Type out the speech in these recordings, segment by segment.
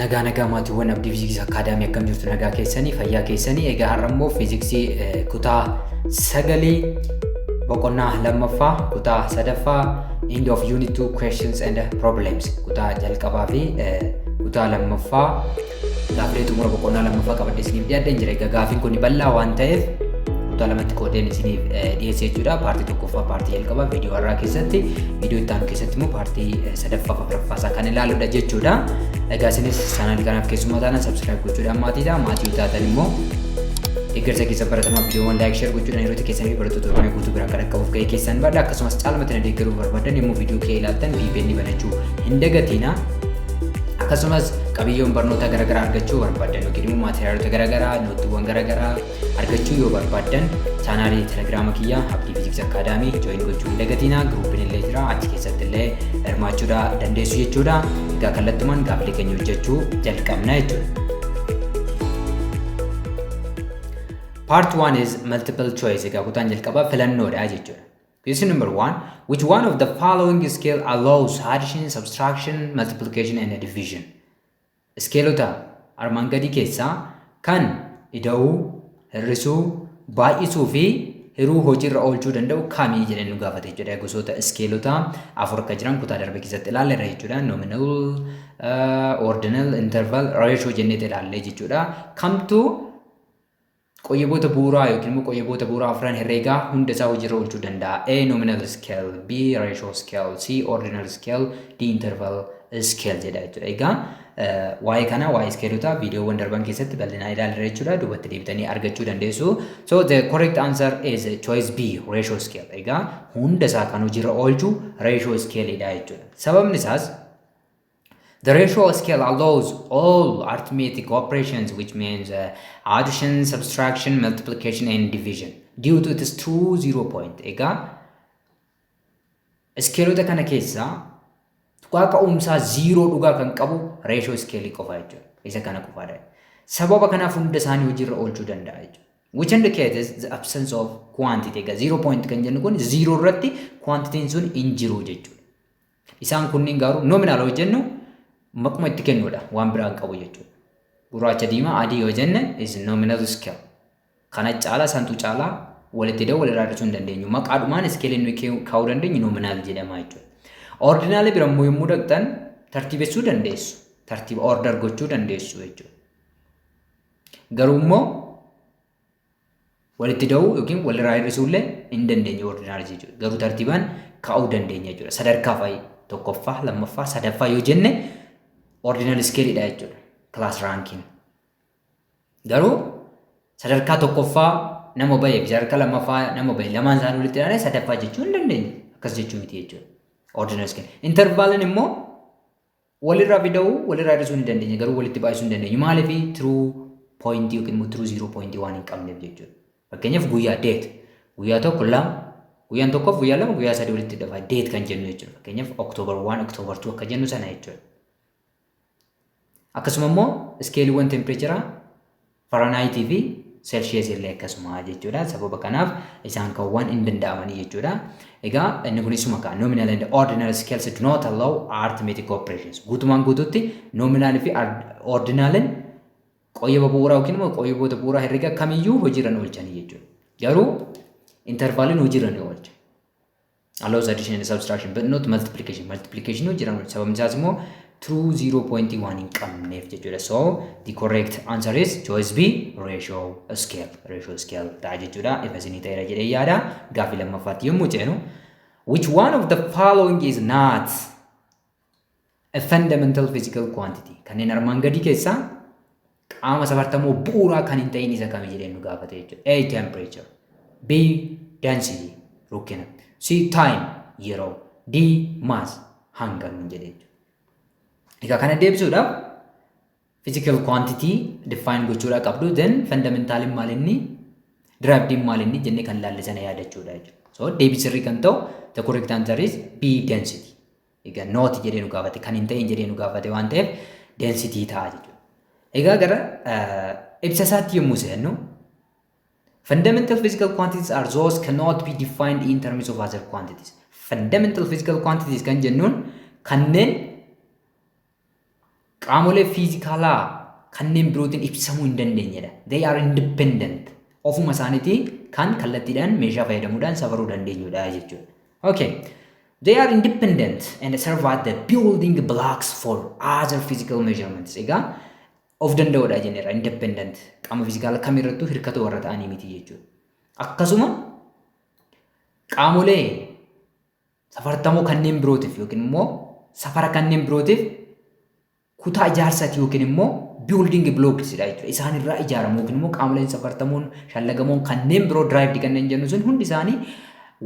Nagaa nagaa maatiiwwan Abdii Fiiziksii Akaadaamii, akkam jirtu? Nagaa keessanii, fayyaa keessanii? Egaa har'a immoo fiiziksii kutaa sagalii boqonnaa lammaffaa kutaa sadaffaa, end of unit 2 questions and problems, kutaa jalqabaa fi kutaa lammaffaa gaafilee xumura boqonnaa lammaffaa qabadhee isiniif dhiyaadheen jira. Egaa gaafiin kun bal'aa waan ta'eef kutaa lamatti qoodeen isiniif dhiyeesse jechuudha. Paartii tokkoffaa, paartii jalqabaa viidiyoo har'aa keessatti, viidiyoo itti aanu keessatti immoo paartii sadaffaa fi afuraffaa isaa kan ilaaludha jechuudha. Egaa isinis chaanaalii kanaaf keessummaa taanaan subscribe gochuudhaan maatiidha. Maatii yoo taatan immoo deeggarsa keessa baratamaa viidiyoowwan like, share gochuudhaan yeroo keessanii fi barattoota Oromiyaa guutuu biraan kan dhaqqabuuf gahee keessan badha. Akkasumas caalmatti na deeggaruu barbaadan yommuu viidiyoo kee ilaaltan VPN banachuu hin dagatiina. Akkasumas qabiyyoon barnoota garaagaraa argachuu barbaadan yookiin immoo maateriyaalota garaagaraa, noottiiwwan garaagaraa argachuu yoo barbaaddan chaanaalii Telegiraama kiyya Abdii Fiiziksii Akaadaamii join gochuu hin dagatiina. Giruupiin illee jira, achi keessatti illee hirmaachuudha dandeessu jechuudha. Egaa kallattumaan gaaffilee keenya hojjechuu jalqabna jechuudha. Part 1 is multiple choice. Egaa kutaan jalqabaa filannoodha jechuudha. Question number 1. Which one of the following scale allows addition, subtraction, multiplication and division? Iskeelota armaan gadii keessaa kan ida'uu, hir'isuu, baay'isuu fi hiruu hojiirra oolchuu danda'u kamii jedhee nu gaafate jechuudha. Gosoota iskeelota afur akka jiran kutaa darbe keessatti ilaalleerra jechuudha. Nominal, ordinal, interval, ratio jennee ilaallee jechuudha. Kamtu qoyyaboota bu'uuraa yookiin immoo qoyyaboota bu'uuraa afran herreegaa hunda isaa hojiirra oolchuu danda'a? A. Nominal scale, B. Ratio scale, C. Ordinal scale, D. Interval scale jedha jechuudha. Egaa waa'ee kana, waa'ee iskeelotaa viidiyoowwan darban keessatti bal'inaan ilaalleerra jechuudha. Duubatti deebitanii argachuu dandeessu. So the correct answer is choice B, ratio scale. Egaa hunda isaa kan hojiirra oolchu ratio scale dha jechuudha. Sababni isaas, the ratio scale allows all arithmetic operations, which means addition, subtraction, multiplication and division, due to its true zero point. Egaa iskeelota kana keessaa tuqaa ka'umsaa ziiroo dhugaa kan qabu ratio scale qofa jechuudha. Isa kana qofaadha. Sababa kanaaf hunda isaanii hojiirra oolchuu danda'a jechuudha. Which indicates the absence of quantity. Egaa zero point kan jennu kun zero irratti quantityin sun hin jiru jechuudha. Isaan kunniin garuu nominal hojjennu maquma itti kennuudha, waan biraa hin qabu jechuudha. Gurraacha, diimaa, adii yoo jenne is nominal scale. Kana caalaa santu caalaa walitti da'uu, walirraa hir'isuu hin dandeenyu. Maqaadhumaan iskeeliin nuyi kaa'uu dandeenyu nominal jedhama jechuudha. Ordinal bira immoo yommuu dhaqxan tartiibessuu dandeessu. Tartiiba order gochuu dandeessu jechuudha. Garuu immoo walitti da'uu yookiin walirraa hir'isuu illee hin dandeenyu ordinal jechuudha. Garuu tartiibaan kaa'uu dandeenya jechuudha. Sadarkaa fa'i tokkoffaa, lammaffaa, sadaffaa yoo jenne ordinal scaleidha jechuudha. Class ranking. Garuu sadarkaa tokkoffaa nama bahee fi sadarkaa lammaffaa nama bahe lamaan isaanii walitti ilaalee sadaffaa jechuu hin dandeenyu. Akkas jechuu miti jechuudha. Ordinal scale. Intervaliin immoo walirraa fida'uu, walirraa hir'isuu hin dandeenya, garuu walitti baay'isuu hin dandeenyu. Maaliif? True point yookiin immoo true zero point waan hin qabneef jechuudha. Fakkeenyaaf guyyaa, date, guyyaa tokko, lama, guyyaan tokkoof guyyaa lama, guyyaa sadii walitti dhufa date kan jennu jechuudha. Fakkeenyaaf October 1, October 2 akka jennu sana jechuudha. Akkasuma immoo iskeeliiwwan tempireecharaa Fahrenheit fi Celsius illee akkasuma jechuudha. Sababa kanaaf isaan kaawwan hin danda'amanii jechuudha. Egaa inni kunis suma kaa nominal and ordinal scales do not allow arithmetic operations. Guutumaan guututti nominal fi ordinalin qoyyaba bu'uuraa yookiin immoo qoyyaboota bu'uuraa herrega kamiyyuu hojiirra hin oolchanii jechuudha. Garuu intervaliin hojiirra ni oolcha. Allows addition and subtraction but not multiplication. Multiplication hojiirra hin oolcha. Sababni isaas immoo true 0.1 hin qabneef jechuudha. So the correct answer is choice B, ratio scale. Ratio scale ta'a jechuudha. Ifa isinii ta'eera jedhee yaada. Gaaffii lammaffaatti yommuu ceenu, which one of the following is not a fundamental physical quantity? Kanneen armaan gadii keessaa qaama safartamoo bu'uuraa kan hin ta'in isa kami jedhee nu gaafate jechuudha. A, temperature, B, density, rukkina, C, time, yeroo, D, mass, hanga nuun jedhe jechuudha. Egaa kana deebisuudhaaf physical quantity define gochuudha qabdu, then fundamentaliin maal inni, derived maal inni jennee kan laalle sana yaadachuudha jechuudha. So deebii sirrii kan ta'u, the correct answer is B, density. Egaa not jedhee nu gaafate, kan hin ta'in jedhee nu gaafate waan ta'eef density ta'a jechuudha. Egaa gara ibsa isaatti yommuu seennu, fundamental physical quantities are those cannot be defined in terms of other quantities. Fundamental physical quantities kan jennuun kanneen Qaamolee fiizikaalaa kanneen birootiin ibsamuu hin dandeenyedha. They are independent. Ofuma isaaniitii kan kallattiidhaan meeshaa fayyadamuudhaan safaruu dandeenyudha jechuudha. Okay. They are independent and serve as the building blocks for other physical measurements. Egaa of danda'uudha jenneerra, independent qaama fiizikaalaa kamirrattuu hirkatoo warra ta'anii miti jechuudha. Akkasuma qaamolee safartamoo kanneen birootiif yookiin immoo safara kanneen birootiif kutaa ijaarsaati yookiin immoo building blocks dha jechuudha. Isaan irraa ijaaramu yookiin immoo qaamoleen safartamoon shallagamoon kanneen biroo derived kanneen jennu sun hundi isaanii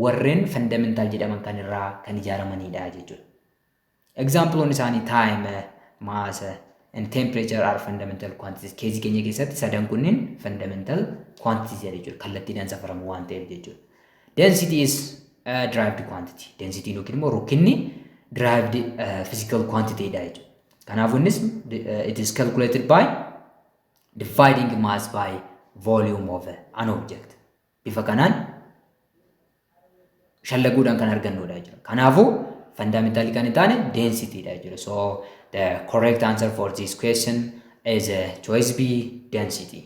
warreen fundamental jedhaman kan irraa kan ijaaramanidha jechuudha. Example isaanii time, mass and temperature are fundamental quantities. Caseii keenya keessatti sadan kunneen fundamental quantities jechuudha. Kallattiidhaan safaramu waan ta'eef jechuudha. Density is a derived quantity. Density yookiin immoo rukkinni derived physical quantity dha jechuudha. Kanaafuu innis it is calculated by dividing mass by volume of an object. Bifa kanaan shallaguudhaan kan argannudha jechuudha. Kanaafuu fundamentalii kan hin taane density dha jechuudha. So the correct answer for this question is choice B, density.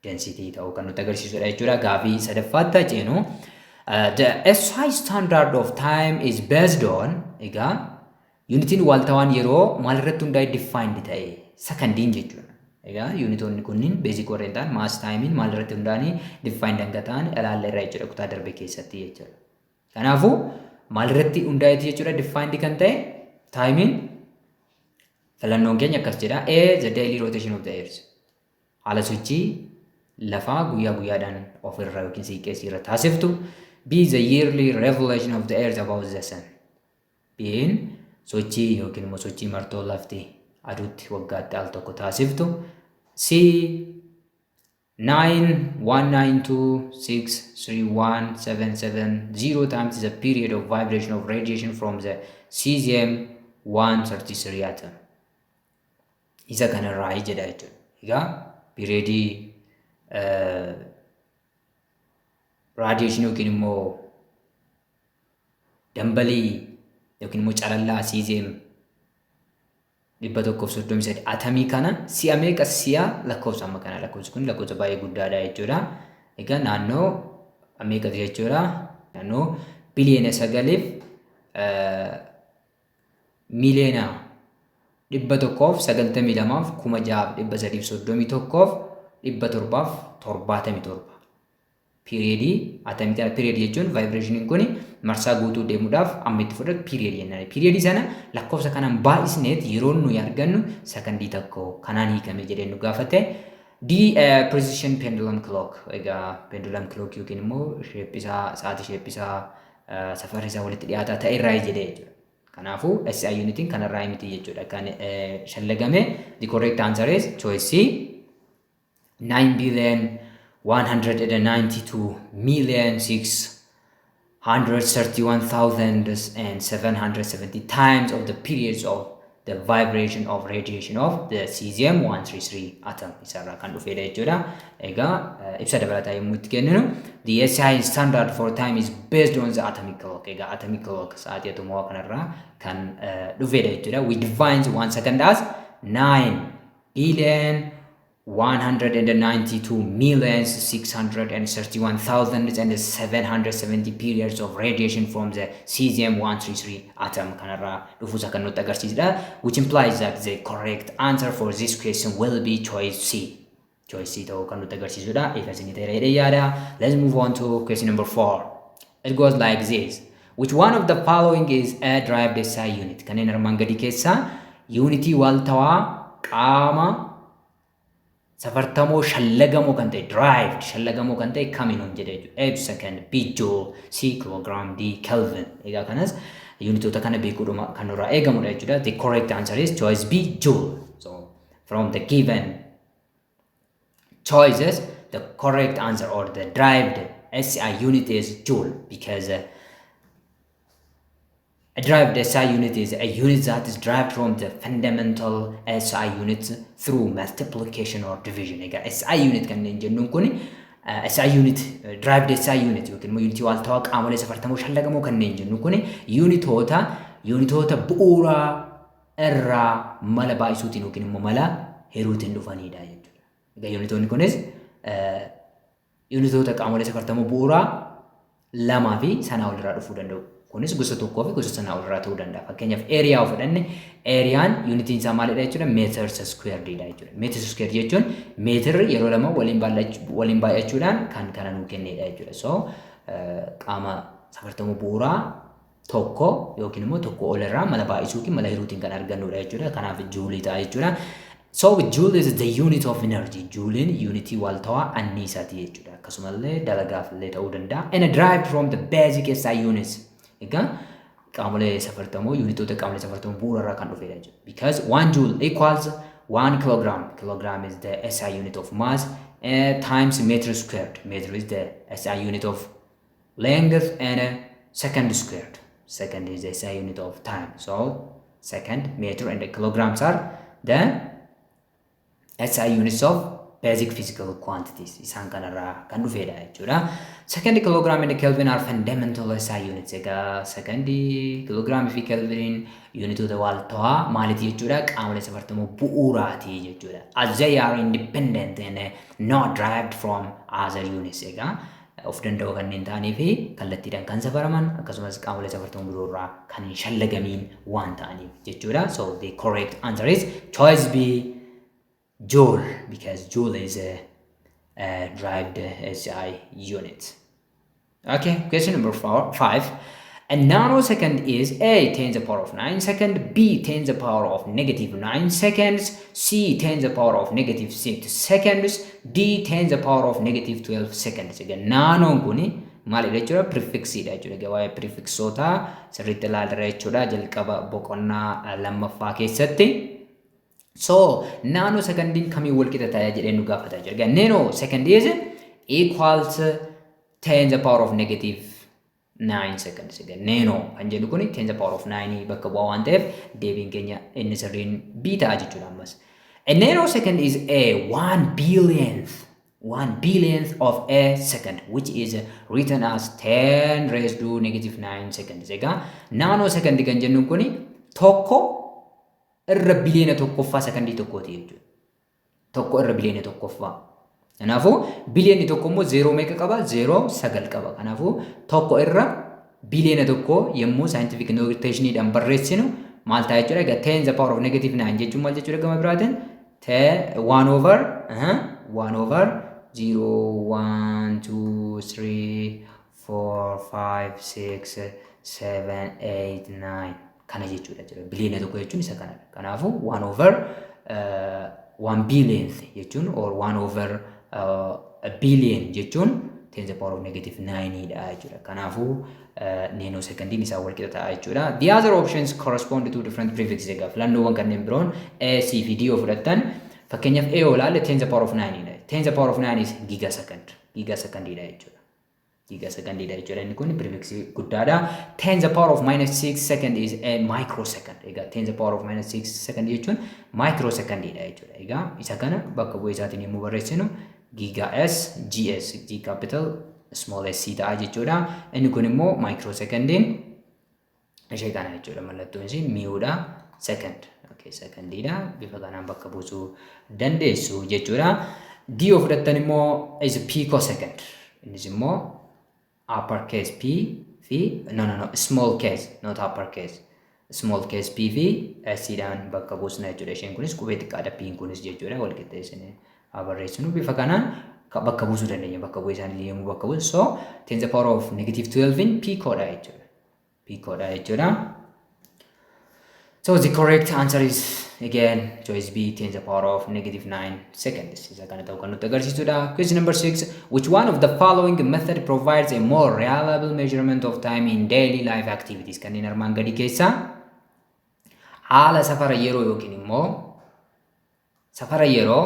Density ta'uu kan nutti agarsiisudha jechuudha. Gaafii sadaffaatti ceenu. The SI standard of time is based on, egaa yuunitiin waaltawaan yeroo maalirratti hundaa'e defined ta'e? Sakandiin jechuudha. Egaa yuunitoonni kunniin basic warreen ta'an mass, timeiin maalirratti hundaa'anii defined hanga ta'an ilaalla irraa jechuudha kutaa darbe keessatti jechuudha. Kanaafuu maalirratti hundaa'eeti jechuudha defined kan ta'e timeiin? Filannoon keenya akkas jedha. A, the daily rotation of the earth. Haala sochii lafaa guyyaa guyyaadhaan ofirra yookiin siiqqee irra taasiftu. B, the yearly revolution of the earth about the sun. B'n sochii yookiin immoo sochii martoo lafti aduutti waggaatti al tokko taasiftu. C, 9 1 9 2 6 3 1 7 7 0 times the period of vibration of radiation from the cesium 133 atom. Isa kanarraa jedha jechuudha. Egaa periodii radiation yookiin immoo dambalii yookiin immoo calallaa cesium 133 atamii kana si'a meeqa, si'a lakkoofsa amma kana, lakkoofsi kun lakkoofsa baay'ee guddaadha jechuudha. Egaa naannoo meeqatu jechuudha? Naannoo biliyoona 9f miiliyoona 192,631,777. Periodii atamii kana, periodii jechuun vibrationiin kun marsaa guutuu deemuudhaaf amma itti fudhatu periodii jennaan. Periodii sana lakkoofsa kanaan baay'isneet yeroo nuyi argannu sakandii 1 kanaan hiikame jedhee nu gaafate. D, precision pendulum clock. Egaa pendulum clock yookiin immoo sheephisaa sa'aatii sheephisaa safarri isaa walitti dhiyaataa ta'e irraa jedhee jechuudha. Kanaafuu SI unitiin kanarraa miti jechuudha. Kan shallagame, the correct answer is choice C, 9 billion 192 million 631,770 times of the periods of the vibration of radiation of the cesium 133 atom isarraa kan dhufedha jechuudha. Egaa ibsa dabalataa yommuu itti kenninu, the SI standard for time is based on the atomic clock. Egaa atomic clock, sa'aatii atomoo kanarraa kan dhufedha jechuudha. We define 1 second as 9 billion 192 million 631,770 periods of radiation from the cesium 133 atom kanarraa dhufuusa kan nutti agarsiisudha. Which implies that the correct answer for this question will be choice C. Choice C ta'uu kan nutti agarsiisudha. Ifa isinii ta'eera jedhee yaada. Let's move on to question number 4. It goes like this. Which one of the following is a derived SI unit? Kanneen armaan gadii keessaa yuunitii waaltawaa qaama safartamoo shallagamoo kan ta'e, derived shallagamoo kan ta'e kamiin jedhee jechuudha. A, second, B, joule, C, kilogram, D, kelvin. Egaa kanas yuunitoota kana beekuudhuma kan nurraa eegamudha jechuudha. The correct answer is choice B, joule. So from the given choices, the correct answer or the derived SI unit is joule, because a derived SI unit is a unit that is derived from the fundamental SI unit through multiplication or division. Egaa SI unit kanneen jennuun kun SI unit, derived SI unit yookiin immoo yuunitii waaltawaa qaamolee safartamoo shallagamoo kanneen jennu kun yuunitoota bu'uuraa irraa mala baay'isuutiin yookiin immoo mala hiruutiin dhufanidha jechuudha. Egaa yuunitoonni kunis yuunitoota qaamolee safartamoo bu'uuraa lamaa fi sanaa olirraa dhufuu danda'u. Kunis gosa tokkoo fi gosa sanaa olirraa ta'uu danda'a. Fakkeenyaaf, area yoo fudhanne, areaan yuunitiin isaa maalidha jechuudha? Meters squaredidha jechuudha. Meters squared jechuun meetirri yeroo lama waliin baay'achuudhaan kan kana nuu kennedha jechuudha. So qaama safartamuu bu'uuraa tokko yookiin immoo tokko olirraa mala baay'isuu yookiin mala hiruutiin kan argannudha jechuudha. Kanaaf juulii ta'a jechuudha. So joule is the unit of energy. Juuliin yuunitii waaltawaa anniisaati jechuudha. Akkasumallee dalagaaf illee ta'uu danda'a. And derived from the basic SI units. Egaa qaamolee safartamoo, yuunitoota qaamolee safartamoo bu'uura irraa kan dhufedha jechuudha. Because 1 joule equals 1 kilogram. Kilogram is the SI unit of mass times meter squared. Meter is the SI unit of length and second squared. Second is the SI unit of time. So second, meter and the kilograms are the SI units of basic physical quantities. Isaan kanarraa kan dhufedha jechuudha. Second, kilogram and Kelvin are fundamental SI units. Egaa secondii, kiloogiraamii fi kelvin yuunitoota waaltawaa maaliti jechuudha? Qaamolee safartamoo bu'uuraati jechuudha. As they are independent and not derived from other units. Egaa of danda'u kanneen ta'anii fi kallattiidhaan kan safaraman, akkasumas qaamolee safartamoo biroorraa kan hin shallagamiin waan ta'aniif jechuudha. So the correct answer is choice B, joule, because joule is a derived SI unit. Okay, question number four, five. A nanosecond is A, 10 to the power of 9 second, B, 10 to the power of negative 9 seconds, C, 10 to the power of negative 6 seconds, D, 10 to the power of negative 12 seconds. Egaa naanoon kuni maalidha jechuudha? Prefixidha jechuudha. Egaa waa'ee prefixootaa sirriitti ilaalra jechuudha jalqaba boqonnaa lammaffaa keessatti. So nano secondiin kamiin wal qixa ta'a jedhee nu gaafata jechuudha. Egaa nano second is equal to 10 the power of negative 9 seconds. Egaa nano kan jedhu kuni 10 the power of 9 bakka bu'aa waan ta'eef, deebiin keenya inni sirriin B ta'a jechuudha ammas. A nanosecond is a 1 billionth of a second, which is written as 10 raised to negative 9 seconds. Egaa nanosecond kan jennu kuni tokko irra biliyoona tokkoffaa sekondii tokkooti jechuudha. Tokko irra biliyoona tokkoffaa. Kanaafuu biliyoonni tokko immoo zeeroo meeqa qaba? Zeeroo sagal qaba. Kanaafuu tokko irra biliyoona tokko yommuu scientific notationiidhaan barreessinu maal ta'a jechuudha? Egaa 10 the power of negative 9 jechuun maal jechuudha gama biraatiin? 1 over 0 1 2 3 4 5 6 7 8 9 kana jechuudha. Biliyoona tokko jechuun isa kanadha. Kanaafuu 1 over 1 billionth jechuun or 1 over a billion jechuun 10 the power of negative 9 dha jechuudha. Kanaafuu nano secondiin isaa wal qixa ta'a jechuudha. The other options correspond to different prefixes. Egaa filannoowwan kanneen biroon A, C fi D yoo fudhattan, fakkeenyaaf A yoo ilaalle, 10 the power of 9 dha. 10 the power of 9 is giga second. Giga secondiidha jechuudha. Giga secondiidha jechuudha. Inni kun prefixii guddaadha. 10 the power of minus 6 second is a microsecond. Egaa 10 the power of minus 6 second jechuun microsecondidha jechuudha. Egaa isa kana bakka bu'ee isaatiin yommuu barreessinu giga S GS, G capital small s ta'a jechuudha. Inni kun immoo microsecondiin ishee kana jechuudha. Mallattoon ishii mi'uudha, second. Okay, secondiidha. Bifa kanaan bakka buusuu dandeessu jechuudha. D yoo fudhattan immoo is picosecond. Innis immoo upper case P fi, no, small case, not upper case, small case P fi S dhaan bakka buusna jechuudha. Isheen kunis qubee xiqqaadha, P kunis jechuudha. Wal qixxeessine haa barreessinu. Bifa kanaan bakka buusuu dandeenya. Bakka bu'ee isaanii yommuu bakka buusu, so 10 the power of negative 12 in picoodha jechuudha. Picoodha jechuudha. So the correct answer is again choice B, 10 the power of negative 9 seconds. Isa kana ta'uu kan nutti agarsiisudha. Question number 6. Which one of the following method provides a more reliable measurement of time in daily life activities? Kanneen armaan gadii keessaa haala safara yeroo yookiin immoo safara yeroo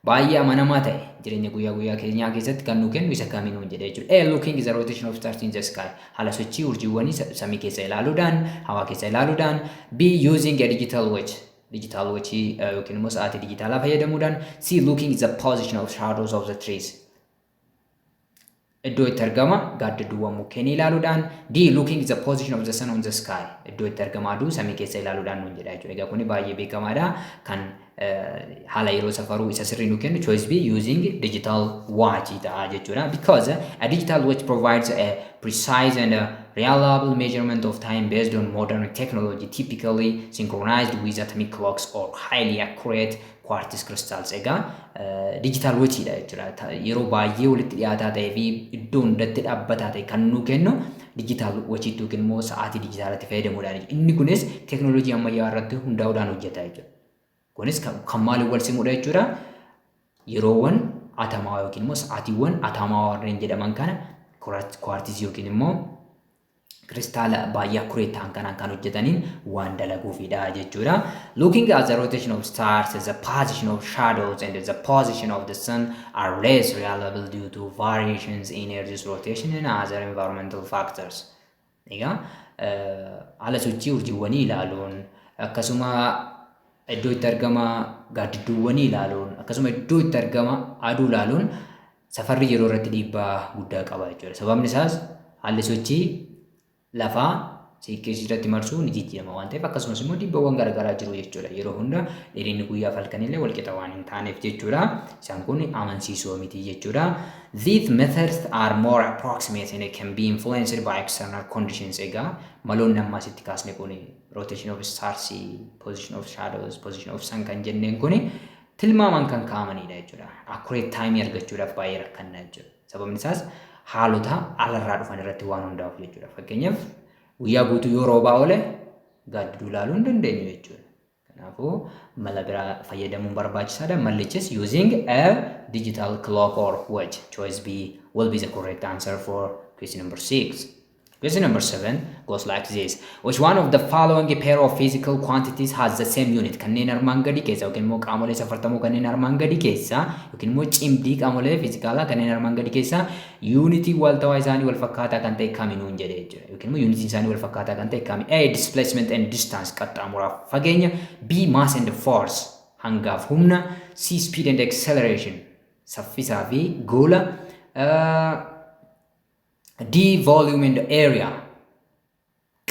baay'ee amanamaa ta'e jireenya guyyaa guyyaa keenyaa keessatti kan nu kennu isa kamiin jedhee jechuudha. A. Looking is the rotation of stars in the sky. Haala sochii urjiiwwanii samii keessa ilaaluudhaan, hawaa keessa ilaaluudhaan. B. Using a digital watch. Digital watch yookiin immoo sa'aatii dijitaalaa fayyadamuudhaan. C. Looking is the position of shadows of the trees. Iddoo itti argama gaaddidduuwwan mukkeenii ilaaluudhaan. D. Looking the position of the sun on the sky. Iddoo itti argama aduu samii keessa ilaaluudhaan nuun jedha jechuudha. Egaa kuni baay'ee beekamaadha. Kan haala yeroo safaruu isa sirrii nu kennu choice B, using digital watch ta'a jechuudha. Because a digital watch provides a precise and a reliable measurement of time based on modern technology, typically synchronized with atomic clocks or highly accurate quartz crystals. Egaa digital watchidha jechuudha. Yeroo baay'ee walitti dhiyaataa ta'ee fi iddoo hundatti dhaabbataa ta'e kan nu kennu digital watchiitti yookiin immoo sa'aatii dijitaalatti fayyadamuudhaan. Inni kunis teeknooloojii ammayyaa irratti hundaa'uudhaan hojjeta jechuudha. Kunis kan maaliin wal simudha jechuudha? Yeroowwan atamaa yookiin immoo sa'aatiiwwan atamaa warreen jedhaman kana kwartizii yookiin immoo kiristaala baay'ee accurate ta'an kanaan kan hojjetaniin waan dalaguufidha jechuudha. Looking at the rotation of stars, the position of shadows and the position of the sun are less reliable due to variations in Earth's rotation and other environmental factors. Egaa haala sochii urjiiwwanii ilaaluun, akkasuma iddoo itti argama gaaddidduuwwanii ilaaluun, akkasuma iddoo itti argama aduu ilaaluun safarri yeroo irratti dhiibbaa guddaa qaba jechuudha. Sababni isaas haalli sochii lafaa siiqqee irratti marsuu ni jijjiirama waan ta'eef, akkasumas immoo dhiibbaawwan garaagaraa jiru jechuudha. Yeroo hunda dheerinni guyyaa fi halkanillee walqixa waan hin taaneef jechuudha. Isaan kun amansiisoo miti jechuudha. These methods are more approximate and can be influenced by external conditions. Egaa maloonni amma asitti kaasne kun, rotation of stars, position of shadows, position of sun kan jenneen kun tilmaamaan kan kaa'amanidha jechuudha. Accurate time argachuudhaaf baay'ee rakkanna jechuudha. Sababni isaas haalota alarraa dhufan irratti waan hundaa'uuf jechuudha. Fakkeenyaaf, guyyaa guutuu yoo roobaa oole gaaddiduu ilaaluu hin dandeenyu jechuudha. Kanaafuu mala biraa fayyadamuun barbaachisaadha. Mallichis using a digital clock or watch. Choice B will be the correct answer for question number 6. Question number 7 goes like this. Which one of the following pair of physical quantities has the same unit? Kanneen armaan gadii keessaa yookiin immoo qaamolee safartamoo kanneen armaan gadii keessaa yookiin immoo cimdii qaamolee fiizikaalaa kanneen armaan gadii keessaa yuunitii waltawaa isaanii wal fakkaataa kan ta'e kami nuun jedhee jira. Yookiin immoo yuunitiin isaanii wal fakkaataa kan ta'e kami? A. Displacement and distance, qaxxaamuraaf fageenya. B. Mass and force, hangaaf humna. C. Speed and acceleration, saffisaa fi goola. D. Volume and area,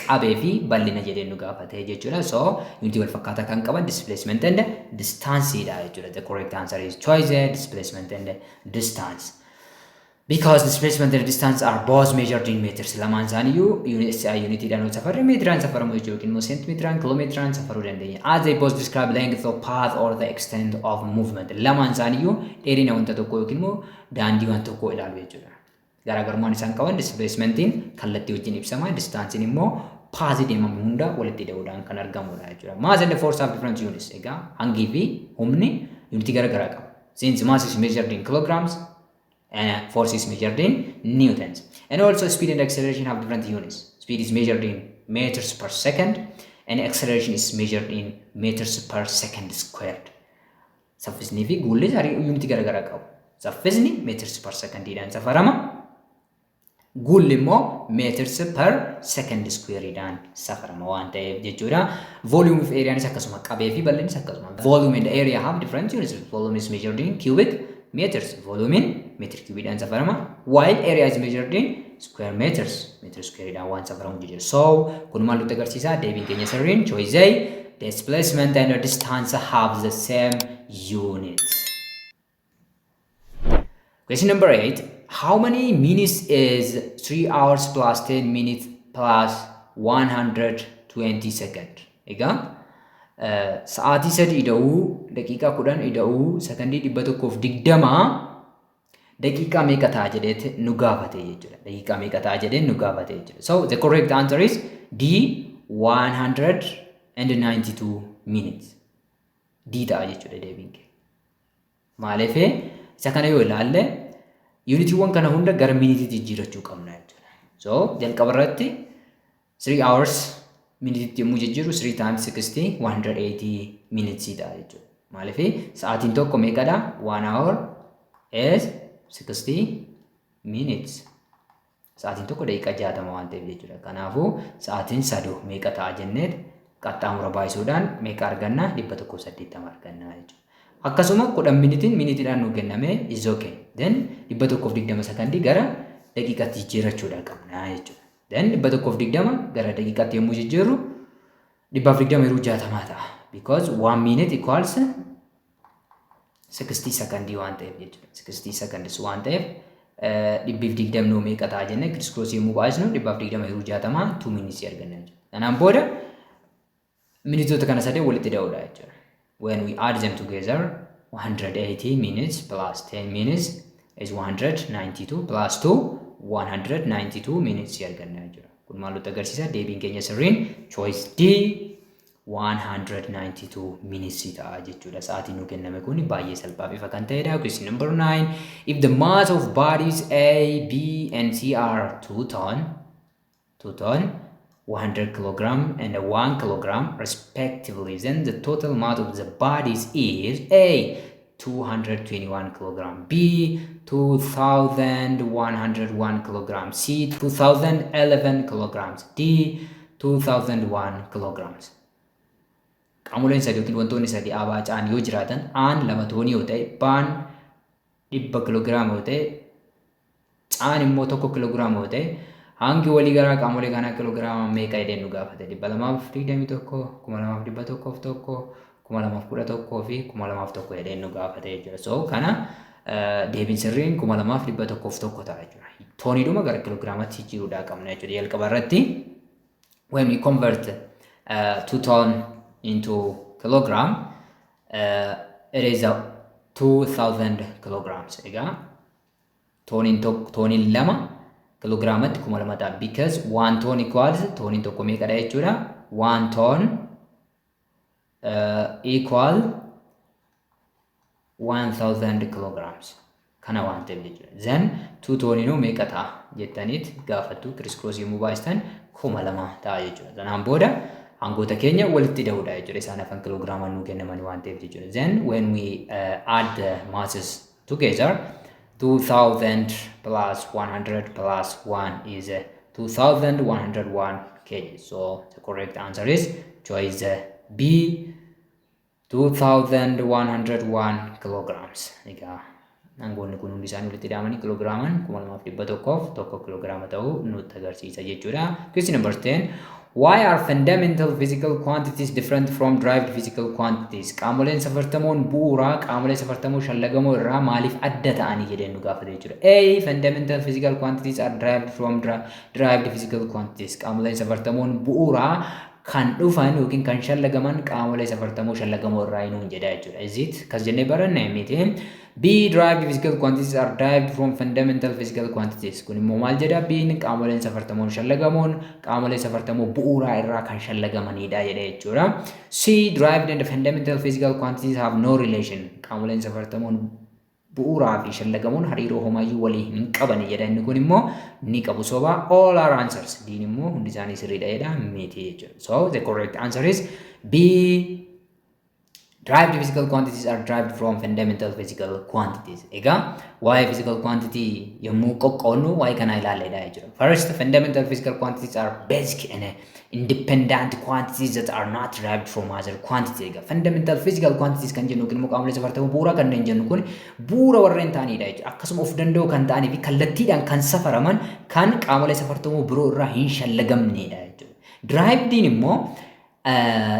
qabee fi bal'ina jedhee nu gaafate jechuudha. So yuunitii wal fakkaataa kan qaban displacement and distance dha jechuudha. The correct answer is choice A, displacement and distance. Because displacement and distance are both measured in meters. Lamaan isaaniiyyuu unitiidhaan wal safarre meetiraan safaramu jechuudha, yookiin immoo seentimeetiraan, kiiloomeetiraan safaruu dandeenya. As they both describe length of path or the extent of movement. Lamaan isaaniiyyuu dheerina wanta tokkoo yookiin immoo daandii wanta tokkoo ilaalu jechuudha. Garaagarummaan isaan qaban displacementiin kallattii wajjin ibsama, distaansiin immoo pathii deemamu hunda walitti hidhuudhaan kan argamudha jechuudha. Mass and force have different units. Egaa hangii fi humni yuunitii garaagaraa qabu. Since mass is measured in kilograms and force is measured in newtons. And also speed and acceleration have different units. Speed is measured in meters per second and acceleration is measured in meters per second squared. Saffisnii fi guulli yuunitii garaagaraa qabu. Saffisni meters per secondiidhaan safarama. Guulli immoo meters per second squareidhaan safarama waan ta'eef jechuudha. Volume of areaanis akkasuma, qabee fi bal'innis akkasuma. Volume and area have different units. Volume is measured in cubic meters. Volume meter cubiidhaan safarama. While area is measured in square meters. Meter squareidhaan waan safaramu jechuudha. So kun maal nutti agarsiisa? Deebiin keenya sirriin choice A, displacement and distance have the same unit. Question number 8. How many minutes is 3 hours plus 10 minutes plus 120 second? Egaa sa'aatii 3 ida'uu daqiiqaa 10 ida'uu sakandii 120 daqiiqaa meeqa ta'a jedhee nu gaafate jechuudha. Daqiiqaa meeqa ta'a jedhee nu gaafate jechuudha. So the correct answer is D, 192 minutes. D ta'a jechuudha deebiin kee. Maaliif? Isa kana yoo ilaalle yuunitiiwwan kana hunda gara minitiitti jijjiirachuu qabna jechuudha. So jalqaba irratti 3 hours minitiitti yommuu jijjiiru, 3 times 60, 180 minutes ta'a jechuudha. Maaliif? Sa'aatiin tokko meeqadha? 1 hour is 60 minutes. Sa'aatiin tokko daqiiqaa 60 waan ta'eef jechuudha. Kanaafuu sa'aatiin saduu meeqa ta'a jenneet qaxxaamura baay'isuudhaan meeqa arganna? 180 arganna jechuudha. Akkasuma 10 minitiin minitiidhaan nuu kenname is okay. Then 120 sakandii gara daqiiqaatti jijjiirrachuudha qabna jechuudha. Then 120 gara daqiiqaatti yommuu jijjiirru 120 yeroo 60 ta'a. Because 1 minute equals 60 secondii waan ta'eef jechuudha. 60 seconds waan ta'eef 120 meeqa ta'a jennee criss crossii yommuu baasnu 120 yeroo 60 2 minutes arganna jechuudha. Kanaan booda minitoota kana sadeen walitti da'uudha jechuudha. When we add them together, 180 minutes plus 10 minutes is 192, plus 2, 192 minutes arganna jechuudha. Kun maal nutti agarsiisa? Deebiin keenya sirriin choice D, 192 minutes ta'a jechuudha. Sa'aatiin nu kenname kun baay'ee salphaa bifa kan ta'edha. Question number 9. If the mass of bodies A, B and C are 2 ton, 2 ton, 100 kilogram and 1 kilogram respectively, then the total mass of the bodies is A, 221 kilogram, B, 2101 kilogram, C, 2011 kilograms, D, 2001 kilograms. Qaamoleen sadii yookiin wantoonni sadii A, B, C'n yoo jiraatan, A'n 2 toonii yoo ta'e, B'n 100 kiloogiraama yoo ta'e, C'n immoo 1 kiloogiraama yoo ta'e, hangi walii garaa qaamolee kanaa kiloogiraama meeqa jedheen nu gaafate? 221, 2101, 2011 fi 2001 jedheen nu gaafate jechuudha. So kana deebiin sirriin 2101 ta'a jechuudha. Tooniidhuma gara kiloogiraamatti jijjiiruudhaa qabna jechuudha. Jalqaba irratti when we convert 2 ton into kilogram, it is a 2000 kilograms. Egaa tooniin tokko, tooniin 2 kiloogiraamatti 2000 ta'a. Because 1 ton equals, tooniin tokko meeqadha jechuudha? 1 ton equal 1000 kilograms. Kana waan ta'eef jechuudha. Then 2 tooniinuu meeqa ta'a jettaniit gaafattu, criss cross yommuu baay'istan 2000 ta'a jechuudha. Sanaan booda hangoota keenya walitti hidhuudha jechuudha. Isaan hafan kiloogiraamaan nuu kennaman waan ta'eef jechuudha. Then when we add the masses together, 2000 plus 100 plus 1 is 2101 kg. So the correct answer is choice B, 2101 kilograms. Egaa hangoonni kun hundi isaanii walitti hidhamanii kiloogiraamaan 2101 kiloogiraama ta'uu nutti agarsiisa jechuudha. Question number 10. Why are fundamental physical quantities different from derived physical quantities? Qaamoleen safartamoon bu'uuraa qaamolee safartamoo shallagamoo irraa maaliif adda ta'anii jedheen nu gaafate jechuudha. A. Fundamental physical quantities are derived from derived physical quantities. Qaamoleen safartamoon bu'uuraa kan dhufan yookiin kan shallagaman qaamolee safartamoo shallagamoo irraa nuun jedha jechuudha. Is it? Kas jennee baranne miti. B. Derived physical quantities are derived from fundamental physical quantities. Kun immoo maal jedha? B'n qaamoleen safartamoon shallagamoon qaamolee safartamoo bu'uuraa irraa kan shallagamanidha jedha jechuudha. C. Derived and fundamental physical quantities have no relation. Qaamoleen safartamoon bu'uuraa fi shallagamoon hariiroo homaayyuu walii hin qabani jedha. Inni kun immoo ni qabu, soba. All are answers. D'n immoo hundi isaanii sirriidha jedha, miti jechuudha. So the correct answer is B. Derived physical quantities are derived from fundamental physical quantities. Egaa waa'ee physical quantity yommuu qoqqoodnu waa'ee kanaa ilaalleedha jechuudha. First, fundamental physical quantities are basic and independent quantities that are not derived from other quantities. Egaa fundamental physical quantities kan jennu yookiin immoo qaamolee safartamoo bu'uuraa kanneen jennu kun bu'uura warreen ta'anidha jechuudha. Akkasuma of danda'uu kan ta'anii fi kallattiidhaan kan safaraman, kan qaamolee safartamoo biroo irraa hin shallagamnedha jechuudha. Derived immoo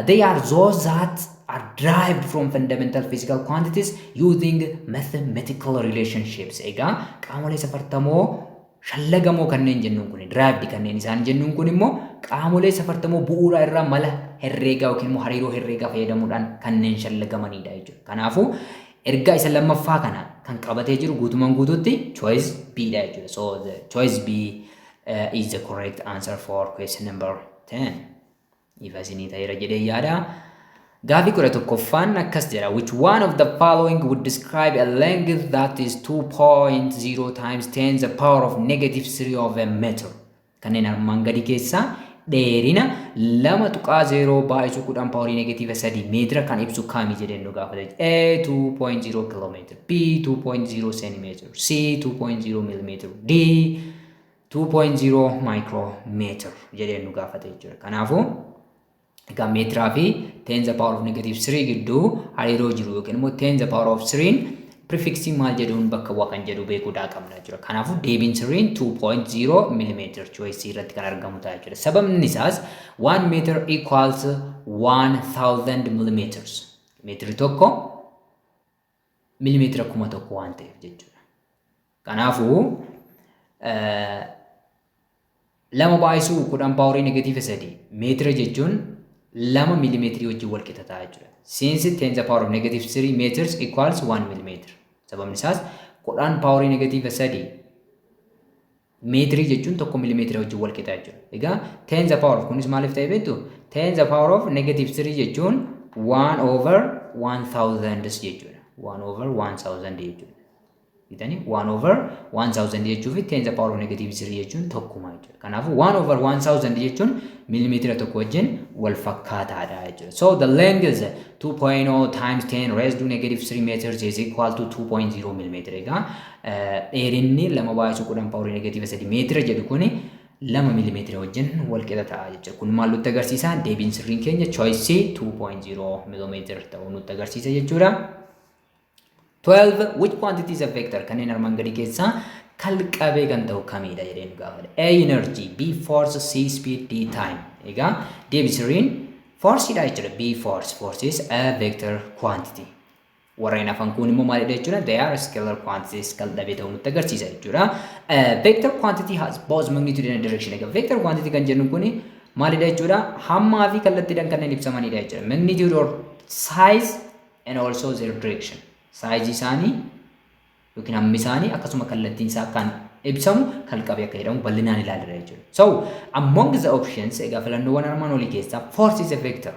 they are those that are derived from fundamental physical quantities using mathematical relationships. Egaa qaamolee safartamoo shallagamoo kanneen jennuun kun, derived kanneen isaan jennuun kun immoo qaamolee safartamoo bu'uuraa irraa mala herreegaa yookiin immoo hariiroo herreegaa fayyadamuudhaan kanneen shallagamanidha jechuudha. Kanaafuu ergaa isa lammaffaa kana kan qabatee jiru guutumaan guutuutti choice B dha jechuudha. So the choice B is the correct answer for question number 10. Ifa isinii ta'eera jedhee yaada. Gaafii 11ffaan akkas jedha. Which one of the following would describe a length that is 2.0 times 10 the power of negative 3 of a meter? Kanneen armaan gadii keessaa dheerina 2.0 baay'isuu 10 powerii negative 3 meetira kan ibsu kami jedheen nu gaafate. A, 2.0 kilometer, B, 2.0 centimeter, C, 2.0 millimeter, D, 2.0 micrometer jedheen nu gaafate jechuudha. Kanaafuu egaa meetiraa fi 10 the power of negative 3 gidduu hariiroo jiru yookiin immoo 10 the power of 3 precisionii yookiin immoo Prefixii maal jedhuun bakka bu'a kan jedhu beekuudhaa qabna jechuudha. Kanaafuu deebiin sirriin 2.0 millimeter choice irratti kan argamu ta'a jechuudha. Sababni isaas 1 meter equals 1000 millimeters. Meetiri 1 millimeetira 1000 waan ta'eef jechuudha. Kanaafuu 2 baay'isuu 10 powerii negative 3 meetira jechuun 2 miilimeetirii wajjin wal qixa ta'a jechuudha. Since 10 the power of negative 3 meters equals 1 millimeter. Sababni isaas 10 powerii negative 3 meetirii jechuun 1 miilimeetira wajjin wal qixa jechuudha. Egaa 10 the power of kunis maaliif ta'e beektu? 10 the power of negative 3 jechuun 1 over 1000 jechuudha. 1 over 1000 jechuudha. Bitanii 1 over 1000 jechuu fi 10 the power of negative 3 jechuun tokkuma jechuudha. Kanaafuu 1 over 1000 jechuun miilimeetira 1 wajjin wal fakkaataadha jechuudha. So the length is 2.0 times 10 raised to negative 3 meters is equal to 2.0 millimeter. Egaa dheerinni 2 baay'isuu 10 powerii negative 3 meetira jedhu kuni 2 miilimeetira wajjin wal qixa ta'a jechuudha. Kun maal nutti agarsiisa? Deebiin sirriin keenya choice C 2.0 millimeter ta'uu nutti agarsiisa jechuudha. 12. Which quantity is a vector? Kanneen armaan gadii keessaa kalqabee kan ta'u kamidha jedhee nu gaafata. A, energy, B, force, C, speed, D, time. Egaa deebii sirriin force dha jechuudha. B, force. Force is a vector quantity. Warreen hafan kun immoo maalidha jechuudha? They are scalar quantities, kaldhabee ta'uu nutti agarsiisa jechuudha. Vector quantity has both magnitude and direction. Egaa vector quantity kan jennu kuni maalidha jechuudha? Hammaa fi kallattiidhaan kanneen ibsamanidha jechuudha. Magnitude or size and also their direction. Sizeii isaanii yookiin hammi isaanii akkasuma kallattiin isaa kan ibsamu kalqabee akka jedhamu bal'inaan ilaalera jechuudha. So among the options, egaa filannoowwan armaan olii keessaa force is a vector.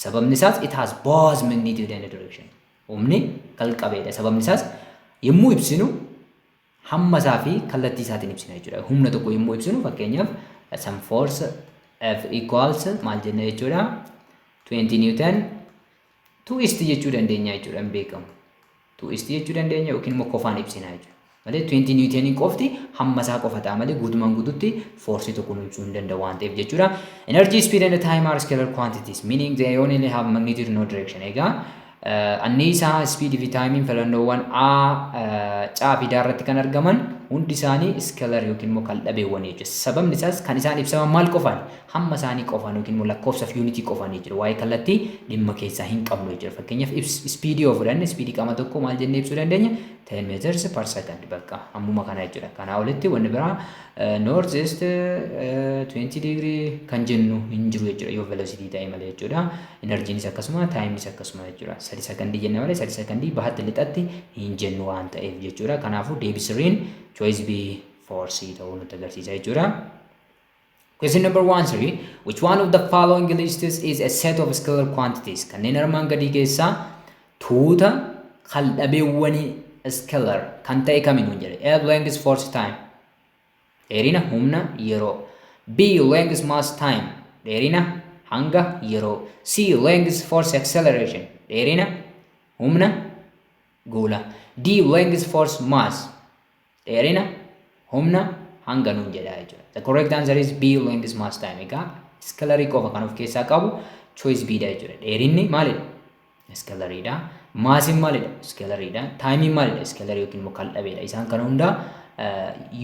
Sababni isaas it has both magnitude and direction. Humni kalqabeedha. Sababni isaas yommuu ibsinu hamma isaa fi kallattii isaatiin ibsina jechuudha. Humna tokko yommuu ibsinu, fakkeenyaaf some force F equals maal jenna jechuudha? 20 newton to east jechuu dandeenya jechuudha, hin beekamu. To east jechuu dandeenya yookiin immoo qofaan ibsina jechuudha. Malee 20 newtonii qofti hamma isaa qofa ta'a malee guutumaan guututti forceii tokko nu ibsuu hin danda'u waan ta'eef jechuudha. Energy, speed and time are scalar quantities, meaning they only have magnitude, no direction. Egaa anniisaa, speed fi timeiin filannoowwan A, C fi D irratti kan argaman hundi isaanii scalar yookiin immoo kaldhabeewwan jechuudha. Sababni isaas kan isaan ibsaman maal qofaan? Hamma isaanii qofaan yookiin immoo lakkoofsa fi unitii qofaan jechuudha. Waa'ee kallattii dhimma keessaa hin qabnu jechuudha. Fakkeenyaaf speedii yoo fudhanne, speedii qaama tokko maal jennee ibsuu dandeenya? 10 meters per second, bakka ammuma kana jechuudha. Kanaa olitti wanni biraa north east 20 degree kan jennu hin jiru jechuudha yoo velocity ta'e malee jechuudha. Energyiinis akkasuma, timeinis akkasuma jechuudha. 3 sakandii jenna malee 3 sakandii bahatti lixatti hin jennu waan ta'eef jechuudha. Kanaafuu deebii sirriin choice B, force ta'uu nutti agarsiisa jechuudha. Question number 13. Which one of the following lists is a set of scalar quantities? Kanneen armaan gadii keessaa tuuta kaldhabeewwanii scalar kan ta'e kamiin jedhe? A, length, force, time. Dheerina, humna, yeroo. B, length, mass, time. Dheerina, hanga, yeroo. C, length, force, acceleration. Dheerina, humna, guula. D, length, force, mass. Dheerina, humna, hanga nuun jedha jechuudha. The correct answer is B, length, mass, time. Egaa scalarii qofa kan of keessaa qabu choice B dha jechuudha. Dheerinni maalidha? Scalariidha. Massiin maalidha? Scalariidha. Timeiin maalidha? Scalarii yookiin immoo kaldhabeedha. Isaan kana hundaa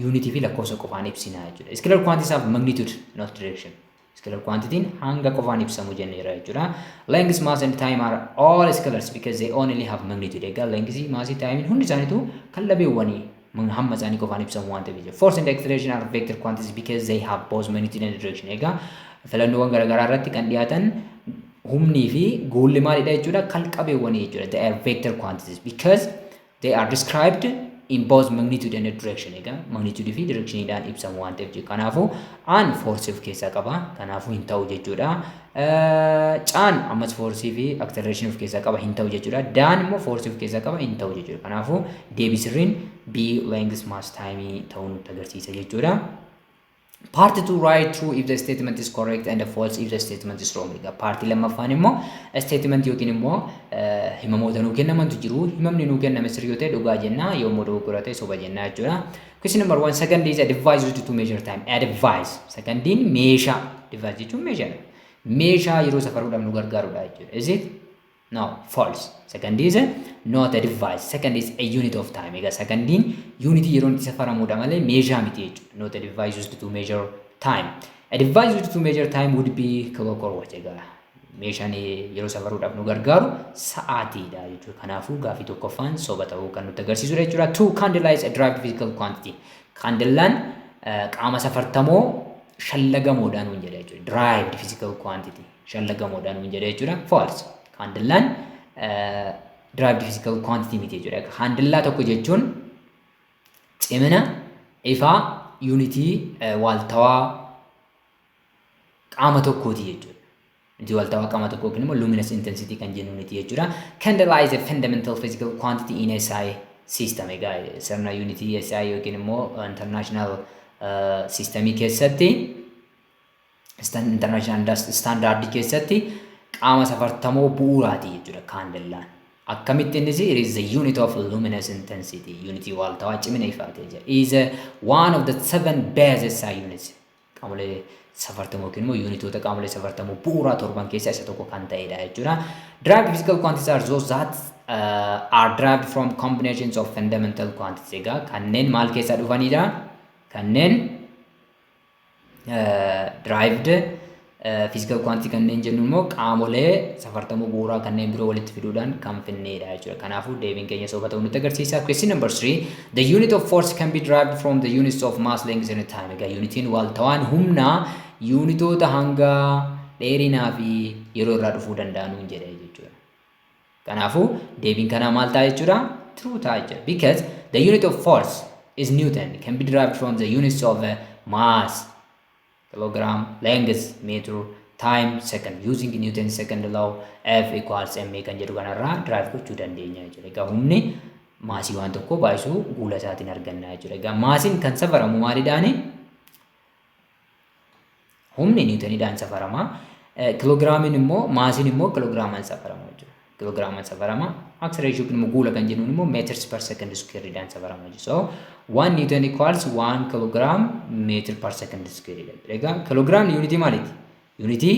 unitii fi lakkoofsa qofaan ibsina jechuudha. Scalar quantities have magnitude, not direction. Scalar quantityin hanga qofaan ibsamu jenneera jechuudha. Length, mass and time are all scalars because they only have magnitude. Egaa length, mass, time hundi isaaniitu kaldhabeewwanii hamma isaanii qofaan ibsamu waan ta'eef jechuudha. Force and acceleration are vector quantities because they have both magnitude and direction. Egaa filannoowwan garaagaraa irratti kan dhiyaatan humnii fi guulli maalidha jechuudha? Kalqabeewwanii jechuudha. They are vector quantities because they are described in both magnitude and direction. Egaa magnitude fi directioniidhaan ibsamu waan ta'eef jechuudha. Kanaafuu aan force of keessaa qaba. Kanaafuu hin ta'u jechuudha. Caan ammas force fi acceleration of keessaa qaba, hin ta'u jechuudha. Daan immoo force of keessaa qaba, hin ta'u jechuudha. Kanaafuu deebii sirriin B, length, mass, time ta'uu nutti agarsiisa jechuudha. Part 2, write true if the statement is correct and false if the statement is wrong. Egaa partii lammaffaan immoo statement yookiin immoo himamoota nuu kennamantu jiru. Himamni nuu kenname sirrii yoo ta'e dhugaa jenna, yommuu dogoggora ta'e soba jenna jechuudha. Question number 1, second is a device used to measure time. A device. Secondiin meeshaa. Device jechuun meeshaadha. Meeshaa yeroo safaruudhaaf nu gargaarudha jechuudha. Is it? No, false. Second is not a device. Second is a unit of time. Egaa secondiin unitii yeroon itti safaramuudha malee meeshaa miti jechuudha. Not a device used to measure time. A device used to measure time would be clock or watch. Egaa meeshaan yeroo safaruudhaaf nu gargaaru sa'aatiidha jechuudha. Kanaafuu gaafii tokkoffaan soba ta'uu kan nutti agarsiisudha jechuudha. Two, candela is a derived physical quantity. Candelaan qaama safartamoo shallagamoodhaan nuun jedha jechuudha. Derived physical quantity shallagamoodhaan nuun jedha jechuudha. False. Candelaan derived physical quantity miti jechuudha. Candela tokko jechuun cimina ifaa yuunitii waaltawaa qaama tokkooti jechuudha. Yuunitii waaltawaa qaama tokkoo yookiin immoo luminous intensity kan jennuuniti jechuudha. Candela is a fundamental physical quantity in SI system. Egaa sirna yuunitii SI yookiin immoo international systemii keessatti, international standard keessatti qaama safartamoo bu'uuraati jechuudha candelaan. Akkamitti innis? It is the unit of luminous intensity, unitii waaltawaa cimina ifaati jechuudha. Is one of the seven base SI units. Qaamolee safartamoo yookiin immoo yuunitoota qaamolee safartamoo bu'uuraa torban keessaa isa tokko kan ta'edha jechuudha. Derived physical quantities are those that are derived from combinations of fundamental quantities. Egaa kanneen maal keessaa dhufanidha? Kanneen derived physical quantity kanneen jennu immoo qaamolee safartamoo bu'uuraa kanneen biroo walitti fiduudhaan kan finneedha jechuudha. Kanaafuu deebiin keenya soba ta'uu nutti agarsiisa. Question number 3: The unit of force can be derived from the units of mass, length and time. Egaa yuunitiin waaltawaan humnaa yuunitoota hanga dheerinaa fi yeroo irraa dhufuu danda'anuun jedha jechuudha. Kanaafuu deebiin kanaa maal ta'a jechuudha? True ta'a jechuudha. Because the unit of force is Newton, can be derived from the units of mass, kilogram, length, meter, time, second, using Newton second law, F equals ma kan jedhu kanarraa derive gochuu dandeenya jechuudha. Egaa humni maasii waan tokko baay'isuu guula isaatiin arganna jechuudha. Egaa maasiin kan safaramu maaliidhaani? Humni niwutaniidhaan safarama. Kiloogiraamiin immoo, maasiin immoo kiloogiraamaan safarama jechuudha. Kiloogiraamaan safarama. Acceleration yookiin immoo guula kan jennuun immoo meters per second square dhaan safarama jechuudha. So 1 newton equals 1 kilogram meter per second square dha. Egaa kiloogiraamni yuunitii maaliiti? Yuunitii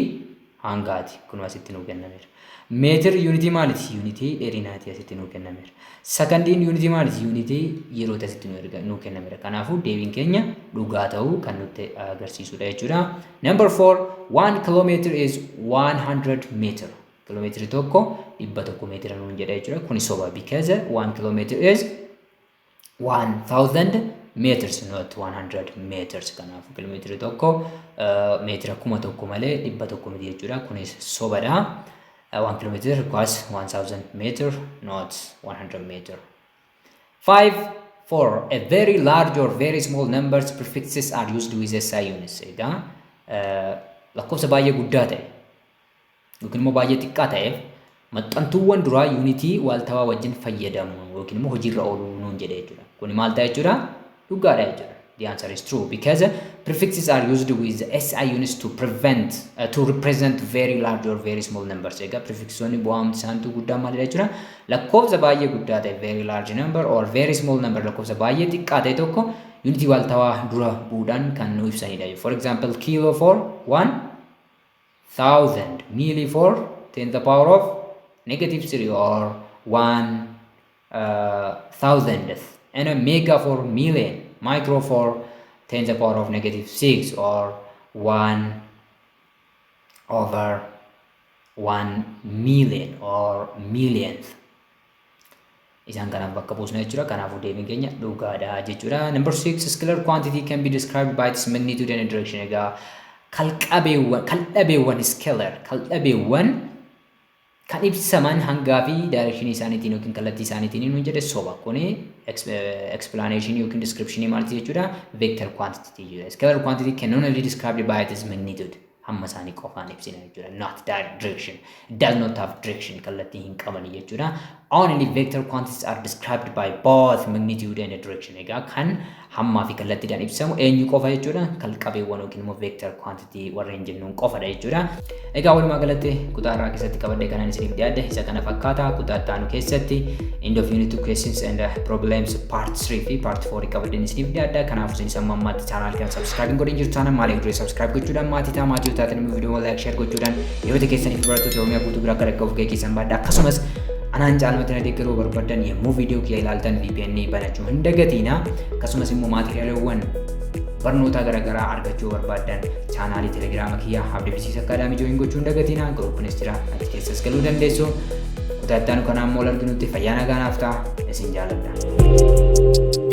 hangaati. Kun asitti nuu kennameera. Meetir yuunitii maaliiti? Yuunitii dheerinaati, asitti nuu kennameera. Sakandiin yuunitii maaliiti? Yuunitii yerootti, asitti nuu kennameera. Kanaafuu deebiin keenya dhugaa ta'uu kan nutti agarsiisudha jechuudha. Number 4: 1 kilometer is 100 meter. Kiiloomeetirii tokko 100 meetira nuun jedha jechuudha. Kuni soba, because 1 kilometer is 1000 meters, not 100 meters. Kanaafuu kiiloomeetirii tokko meetira 1000 malee 100 miti jechuudha. Kunis sobadha. 1 kilometer requires 1000 meter, not 100 meter. 5. For a very large or very small numbers, prefixes are used with SI units. Egaa lakkoofsa baay'ee guddaa ta'e yookiin immoo baay'ee xiqqaa ta'eef maxxantuuwwan duraa yuunitii waaltawaa wajjin fayyadamu yookiin immoo hojiirra ooluu nuun jedhe jechuudha. Kuni maal ta'a jechuudha? Dhugaadha jechuudha. The answer is true because prefixes are used with SI units to represent very large or very small numbers. Egaa prefixoonni bu'aan isaaniitu guddaa maalidha jechuudha? Lakkoofsa baay'ee guddaa ta'e, very large number, or very small number, lakkoofsa baay'ee xiqqaa ta'e tokko yuunitii waaltawaa dura bu'uudhaan kan nu ibsanidha. For example, kilo for 1000, milli for 10 the power of negative 3 or 1 thousandth, and a mega for million, micro for 10 the power of negative 6 or 1 over 1 million or millionth. Isaan kanaaf bakka buusna jechuudha. Kanaafuu deebiin keenya dhugaadha jechuudha. Number 6: Scalar quantity can be described by its magnitude and direction. Egaa kalqabeewwan, kaldhabeewwan, scalar kaldhabeewwan kan ibsaman hangaa fi direction isaaniitiin yookiin kallattii isaaniitiin nuun jedhe. Soba. Kuni explanation yookiin description maalti jechuudha? Vector quantity jechuudha. Scalar quantity can only be described by its magnitude. Hamma isaanii qofaan ibsina jechuudha. Not direction. It does not have direction. Kallattii hin qabani jechuudha. Only vector quantities are described by both magnitude and direction. Egaa kan hammaa fi kallattiidhaan ibsamu eenyu qofa jechuudha? Kalqabeewwan yookiin immoo vector quantity warreen jennuun qofadha jechuudha. Egaa walumaa galatti kutaa irraa keessatti qabadhee kanaan isiniif dhiyaadhe isa kana fakkaata. Kutaa itti aanu keessatti end of unit 2 questions and problems part 3 fi part 4 qabadheen isiniif dhiyaadha. Kanaafuu isin amma ammaatti channel kana subscribe hin godhin jirtu taanaan maaliif duree subscribe gochuudhaan maatii ta'a, maatii beektu taatan immoo viidiyoo like, share gochuudhaan hiriyoota keessanii fi barattoota Oromiyaa guutuu bira akka dhaqqabuuf gahee keessan baadha. Akkasumas anaan caalmatti na deeggaruu barbaadan yommuu viidiyoo kiyya ilaaltan VPN banachuu hin dagatiina. Akkasumas immoo maateriyaaliiwwan barnoota garaagaraa argachuu barbaadan chaanaalii Telegiraama kiyya Abdii Physics Academy join gochuu hin dagatiina. Giruupinis jira, achi keessas galuu dandeessu. Kutaa itti aanu kanaan immoo arginutti fayyaa nagaa naaf ta'a. Isin jaalladha.